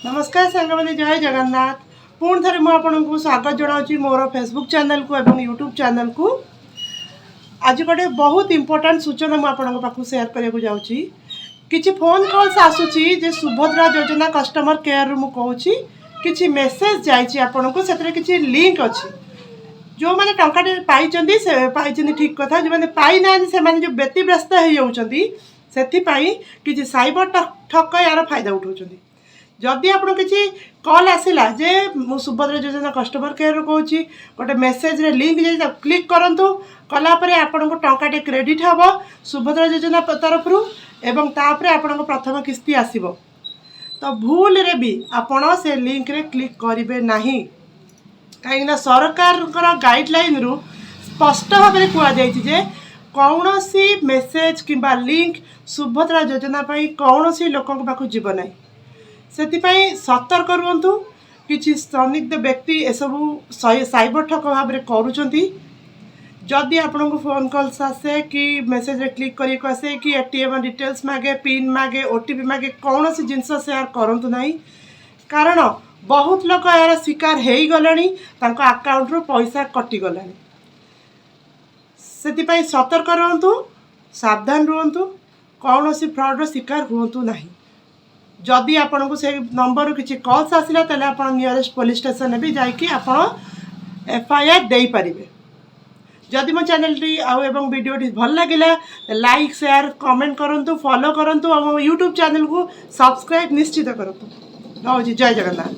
ନମସ୍କାର ସାଙ୍ଗମାନେ, ଜୟ ଜଗନ୍ନାଥ। ପୁଣି ଥରେ ମୁଁ ଆପଣଙ୍କୁ ସ୍ୱାଗତ ଜଣାଉଛି ମୋର ଫେସବୁକ୍ ଚ୍ୟାନେଲକୁ ଏବଂ ୟୁଟ୍ୟୁବ୍ ଚ୍ୟାନେଲକୁ। ଆଜି ଗୋଟେ ବହୁତ ଇମ୍ପୋର୍ଟାଣ୍ଟ ସୂଚନା ମୁଁ ଆପଣଙ୍କ ପାଖକୁ ସେୟାର କରିବାକୁ ଯାଉଛି। କିଛି ଫୋନ୍ କଲ୍ସ ଆସୁଛି ଯେ ସୁଭଦ୍ରା ଯୋଜନା କଷ୍ଟମର କେୟାରରୁ ମୁଁ କହୁଛି, କିଛି ମେସେଜ୍ ଯାଇଛି ଆପଣଙ୍କୁ, ସେଥିରେ କିଛି ଲିଙ୍କ୍ ଅଛି। ଯେଉଁମାନେ ଟଙ୍କାଟେ ପାଇଛନ୍ତି, ସେ ପାଇଛନ୍ତି ଠିକ୍ କଥା। ଯେଉଁମାନେ ପାଇନାହାନ୍ତି, ସେମାନେ ଯେଉଁ ବ୍ୟତିବ୍ୟସ୍ତ ହେଇଯାଉଛନ୍ତି, ସେଥିପାଇଁ କିଛି ସାଇବର ଠକ ଏହାର ଫାଇଦା ଉଠାଉଛନ୍ତି। ଯଦି ଆପଣଙ୍କୁ କିଛି କଲ୍ ଆସିଲା ଯେ ମୁଁ ସୁଭଦ୍ରା ଯୋଜନା କଷ୍ଟମର କେୟାରରୁ କହୁଛି, ଗୋଟେ ମେସେଜରେ ଲିଙ୍କ୍ ଯାଇଛି, ତାକୁ କ୍ଲିକ୍ କରନ୍ତୁ, କଲା ପରେ ଆପଣଙ୍କୁ ଟଙ୍କାଟେ କ୍ରେଡ଼ିଟ୍ ହେବ ସୁଭଦ୍ରା ଯୋଜନା ତରଫରୁ ଏବଂ ତାପରେ ଆପଣଙ୍କ ପ୍ରଥମ କିସ୍ତି ଆସିବ, ତ ଭୁଲରେ ବି ଆପଣ ସେ ଲିଙ୍କରେ କ୍ଲିକ୍ କରିବେ ନାହିଁ। କାହିଁକିନା ସରକାରଙ୍କର ଗାଇଡ଼ଲାଇନରୁ ସ୍ପଷ୍ଟ ଭାବରେ କୁହାଯାଇଛି ଯେ କୌଣସି ମେସେଜ କିମ୍ବା ଲିଙ୍କ ସୁଭଦ୍ରା ଯୋଜନା ପାଇଁ କୌଣସି ଲୋକଙ୍କ ପାଖକୁ ଯିବ ନାହିଁ। ସେଥିପାଇଁ ସତର୍କ ରୁହନ୍ତୁ। କିଛି ସନ୍ଦିଗ୍ଧ ବ୍ୟକ୍ତି ଏସବୁ ସାଇବର ଠକ ଭାବରେ କରୁଛନ୍ତି। ଯଦି ଆପଣଙ୍କୁ ଫୋନ୍ କଲ୍ସ ଆସେ କି ମେସେଜରେ କ୍ଲିକ୍ କରିବାକୁ ଆସେ କି ଏଟିଏମ୍ ଡିଟେଲ୍ସ ମାଗେ, ପିନ୍ ମାଗେ, ଓଟିପି ମାଗେ, କୌଣସି ଜିନିଷ ସେୟାର କରନ୍ତୁ ନାହିଁ। କାରଣ ବହୁତ ଲୋକ ଏହାର ଶିକାର ହେଇଗଲେଣି, ତାଙ୍କ ଆକାଉଣ୍ଟରୁ ପଇସା କଟିଗଲାଣି। ସେଥିପାଇଁ ସତର୍କ ରୁହନ୍ତୁ, ସାବଧାନ ରୁହନ୍ତୁ, କୌଣସି ଫ୍ରଡ଼ର ଶିକାର ହୁଅନ୍ତୁ ନାହିଁ। ଯଦି ଆପଣଙ୍କୁ ସେ ନମ୍ବରରୁ କିଛି କଲ୍ସ ଆସିଲା, ତାହେଲେ ଆପଣ ନିୟରେଷ୍ଟ ପୋଲିସ ଷ୍ଟେସନରେ ବି ଯାଇକି ଆପଣ ଏଫଆଇଆର୍ ଦେଇପାରିବେ। ଯଦି ମୋ ଚ୍ୟାନେଲଟି ଆଉ ଏବଂ ଭିଡ଼ିଓଟି ଭଲ ଲାଗିଲା, ଲାଇକ୍, ସେୟାର, କମେଣ୍ଟ କରନ୍ତୁ, ଫଲୋ କରନ୍ତୁ ଆଉ ମୋ ୟୁଟ୍ୟୁବ୍ ଚ୍ୟାନେଲକୁ ସବସ୍କ୍ରାଇବ୍ ନିଶ୍ଚିତ କରନ୍ତୁ। ରହୁଛି, ଜୟ ଜଗନ୍ନାଥ।